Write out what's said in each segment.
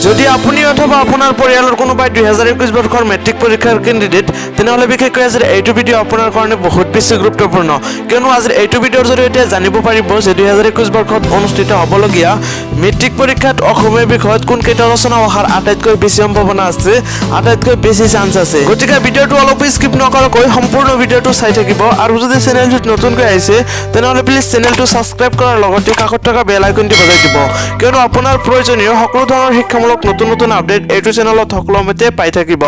যদি আপুনি অথবা আপোনাৰ পৰিয়ালৰ কোনোবাই 2021 বৰ্ষৰ মেট্ৰিক পৰীক্ষাৰ কেণ্ডিডেট, তেনেহ'লে বিশেষকৈ আজিৰ এইটো ভিডিঅ' আপোনাৰ কাৰণে বহুত বেছি গুৰুত্বপূৰ্ণ। কিয়নো আজিৰ এইটো ভিডিঅ'ৰ জৰিয়তে জানিব পাৰিব যে 2021 বৰ্ষত অনুষ্ঠিত হ'বলগীয়া মেট্ৰিক পৰীক্ষাত অসমীয়া বিষয়ত কোনকেইটা ৰচনা অহাৰ আটাইতকৈ বেছি সম্ভাৱনা আছে, আটাইতকৈ বেছি চান্স আছে। গতিকে ভিডিঅ'টো অলপো স্কিপ নকৰাকৈ সম্পূৰ্ণ ভিডিঅ'টো চাই থাকিব। আৰু যদি চেনেলটোত নতুনকৈ আহিছে, তেনেহ'লে প্লিজ চেনেলটো ছাবস্ক্ৰাইব কৰাৰ লগতে কাষত থকা বেল আইকনটি বজাই দিব। কিয়নো আপোনাৰ প্ৰয়োজনীয় সকলো ধৰণৰ শিক্ষামূলক নতুন নতুন আপডেট এইটো চেনেলত সকলো সময়তে পাই থাকিব।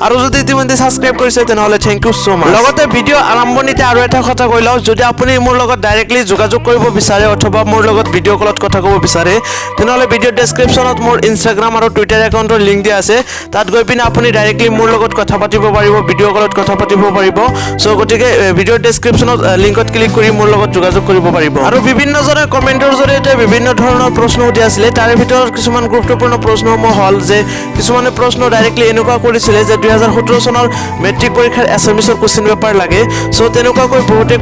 আৰু যদি ইতিমধ্যে ছাবস্ক্ৰাইব কৰিছে, তেনেহ'লে thank you so মাছ। লগতে ভিডিঅ' আৰম্ভণিতে আৰু এটা কথা কৈ লওঁ, যদি আপুনি মোৰ লগত ডাইৰেক্টলি যোগাযোগ কৰিব বিচাৰে অথবা মোৰ লগত ভিডিঅ' কলত কথা ক'ব বিচাৰে, তেনেহ'লে ভিডিঅ' ডেছক্ৰিপশ্যনত মোৰ ইনষ্টাগ্ৰাম আৰু টুইটাৰ একাউণ্টৰ লিংক দিয়া আছে। তাত গৈ পিনে আপুনি ডাইৰেক্টলি মোৰ লগত কথা পাতিব পাৰিব, ভিডিঅ' কলত কথা পাতিব পাৰিব। চ' গতিকে ভিডিঅ' ডেছক্ৰিপশ্যনত লিংকত ক্লিক কৰি মোৰ লগত যোগাযোগ কৰিব পাৰিব। আৰু বিভিন্নজনে কমেণ্টৰ জৰিয়তে বিভিন্ন ধৰণৰ প্ৰশ্ন সুধি আছিলে। তাৰে ভিতৰত কিছুমান গুৰুত্বপূৰ্ণ প্ৰশ্নসমূহ হ'ল যে কিছুমানে প্ৰশ্ন ডাইৰেক্টলি এনেকুৱা কৰিছিলে যে 2017 চনৰ মেট্ৰিক পৰীক্ষাৰ এছামিছৰ কুৱেশ্যন পেপাৰ লাগে। চ' তেনেকুৱাকৈ বহুতে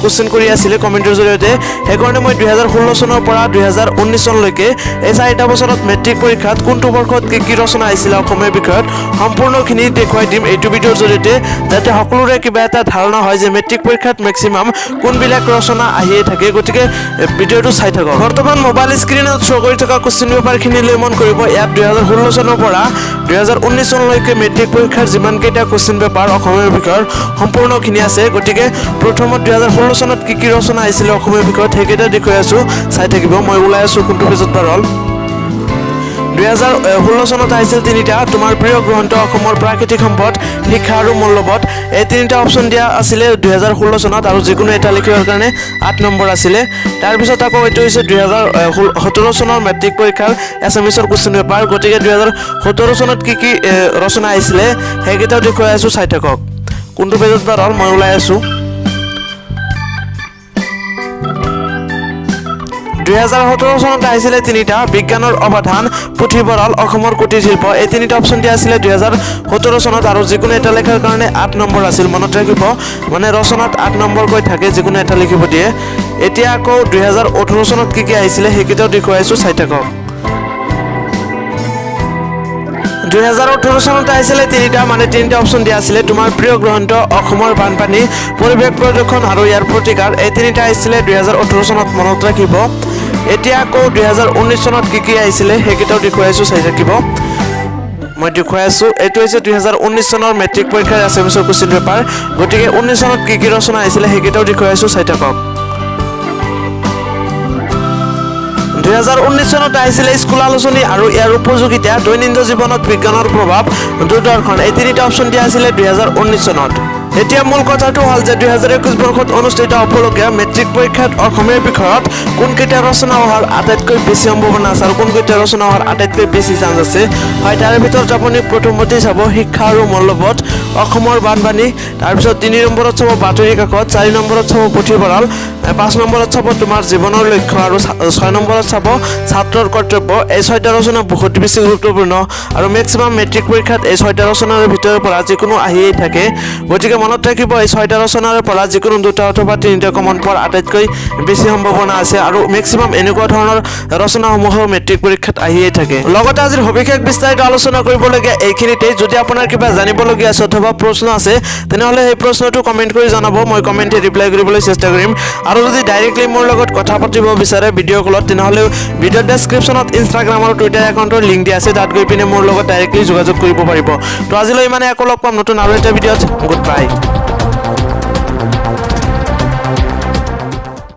কুৱেশ্যন কৰি আছিলে কমেণ্টৰ জৰিয়তে। সেইকাৰণে মই 2016 চনৰ পৰা 2019 চনলৈকে এই 4টা বছৰত মেট্ৰিক পৰীক্ষাত কোনটো বৰ্ষত কি কি ৰচনা আহিছিলে অসমীয়া বিষয়ত, সম্পূৰ্ণখিনি দেখুৱাই দিম এইটো ভিডিঅ'ৰ জৰিয়তে, যাতে সকলোৰে কিবা এটা ধাৰণা হয় যে মেট্ৰিক পৰীক্ষাত মেক্সিমাম কোনবিলাক ৰচনা আহিয়ে থাকে। গতিকে ভিডিঅ'টো চাই থাকক। বৰ্তমান মোবাইল স্ক্ৰীণত শ্ব' কৰি থকা কুৱেশ্যন পেপাৰখিনিলৈ মন কৰিব। ইয়াত 2016 চনৰ পৰা 2019 চনলৈকে মেট্ৰিক পৰীক্ষাৰ যিমানকেইটা কুৱেশ্যন পেপাৰ অসমীয়া বিষয়ৰ, সম্পূৰ্ণখিনি আছে। গতিকে প্ৰথমত 2016 চনত কি কি ৰচনা আহিছিলে অসমীয়া বিষয়ত, সেইকেইটা দেখুৱাই আছোঁ, চাই থাকিব। মই ওলাই আছোঁ কোনটো পেজত বাৰু হ'ল। 2016 চনত আহিছিল তিনিটা, তোমাৰ প্ৰিয় গ্ৰন্থ, অসমৰ প্ৰাকৃতিক সম্পদ, শিক্ষা আৰু মূল্যবোধ। এই তিনিটা অপশ্যন দিয়া আছিলে 2016 চনত আৰু যিকোনো এটা লিখিবৰ কাৰণে 8 নম্বৰ আছিলে। তাৰপিছত আকৌ এইটো হৈছে 2017 চনৰ মেট্ৰিক পৰীক্ষাৰ এছামিছৰ কুৱেশ্যন পেপাৰ। গতিকে 2017 চনত কি কি ৰচনা আহিছিলে, সেইকেইটাও দেখুৱাই আছোঁ, চাই থাকক। কোনটো পেজত বা হ'ল, মই ওলাই আছোঁ। 2017 চনত আহিছিলে তিনিটা, বিজ্ঞানৰ অৱদান, পুথিভঁৰাল, অসমৰ কুটিৰ শিল্প। এই তিনিটা অপশ্যন দিয়া আছিলে 2017 চনত আৰু যিকোনো এটা লেখাৰ কাৰণে 8 নম্বৰ আছিল। মনত ৰাখিব, মানে ৰচনাত 8 নম্বৰকৈ থাকে, যিকোনো এটা লিখিব দিয়ে। এতিয়া আকৌ 2018 চনত কি কি আহিছিলে, সেইকেইটাও দেখুৱাইছোঁ, চাই থাকক। 2018 চনত আহিছিলে তিনিটা, মানে তিনিটা অপশ্যন দিয়া আছিলে, তোমাৰ প্ৰিয় গ্ৰন্থ, অসমৰ বানপানী, পৰিৱেশ প্ৰদূষণ আৰু ইয়াৰ প্ৰতিকাৰ। এই তিনিটা আহিছিলে 2018 চনত, মনত ৰাখিব। এতিয়া আকৌ 2019 চনত কি কি আহিছিলে, সেইকেইটাও দেখুৱাইছোঁ, চাই থাকিব। মই দেখুৱাই আছোঁ। এইটো হৈছে 2019 চনৰ মেট্ৰিক পৰীক্ষাৰ এছামিছৰ কুৱেশ্যন পেপাৰ। গতিকে 19 চনত কি কি ৰচনা আহিছিলে, সেইকেইটাও দেখুৱাই আছোঁ, চাই থাকক। 2019 চনত আহিছিলে স্কুল আলোচনী আৰু ইয়াৰ উপযোগিতা, দৈনন্দিন জীৱনত বিজ্ঞানৰ প্ৰভাৱ, দূৰদৰ্শন। এই তিনিটা অপশ্যন দিয়া আছিলে 2019 চনত। এতিয়া মূল কথাটো হ'ল যে 2021 বৰ্ষত অনুষ্ঠিত হ'বলগীয়া মেট্ৰিক পৰীক্ষাত অসমীয়া বিষয়ত কোনকেইটা ৰচনা অহাৰ আটাইতকৈ বেছি সম্ভাৱনা আছে আৰু কোনকেইটা ৰচনা অহাৰ আটাইতকৈ বেছি চান্স আছে। হয়, তাৰে ভিতৰত আপুনি প্ৰথমতেই চাব শিক্ষা আৰু মূল্যবোধ, অসমৰ বানপানী, তাৰপিছত 3 নম্বৰত চাব বাতৰি কাকত, 4 নম্বৰত চাব পুথিভঁৰাল, 5 নম্বৰত চাব তোমাৰ জীৱনৰ লক্ষ্য আৰু 6 নম্বৰত চাব ছাত্ৰৰ কৰ্তব্য। এই ছয়টা ৰচনা বহুত বেছি গুৰুত্বপূৰ্ণ আৰু মেক্সিমাম মেট্ৰিক পৰীক্ষাত এই ছয়টা ৰচনাৰ ভিতৰৰ পৰা যিকোনো আহিয়েই থাকে। গতিকে মনত ৰাখিব, এই ছয়টা ৰচনাৰ পৰা যিকোনো দুটা অথবা তিনিটা কমন পোৱাৰ আটাইতকৈ বেছি সম্ভাৱনা আছে আৰু মেক্সিমাম এনেকুৱা ধৰণৰ ৰচনাসমূহো মেট্ৰিক পৰীক্ষাত আহিয়েই থাকে। লগতে আজিৰ সবিশেষ বিস্তাৰিত আলোচনা কৰিবলগীয়া এইখিনিতেই। যদি আপোনাৰ কিবা জানিবলগীয়া আছে অথবা প্ৰশ্ন আছে, তেনেহ'লে সেই প্ৰশ্নটো কমেণ্ট কৰি জনাব, মই কমেণ্টে ৰিপ্লাই কৰিবলৈ চেষ্টা কৰিম। আৰু যদি ডাইৰেক্টলি মোৰ লগত কথা পাতিব বিচাৰে ভিডিঅ' কলত, তেনেহ'লে ভিডিঅ' ডেছক্ৰিপশ্যনত ইনষ্টাগ্ৰাম আৰু টুইটাৰ একাউণ্টৰ লিংক দিয়া আছে, তাত গৈ পিনে মোৰ লগত ডাইৰেক্টলি যোগাযোগ কৰিব পাৰিব। তো আজিলৈ ইমানে, আকৌ লগ পাম নতুন আৰু এটা ভিডিঅ'ত। Good bye.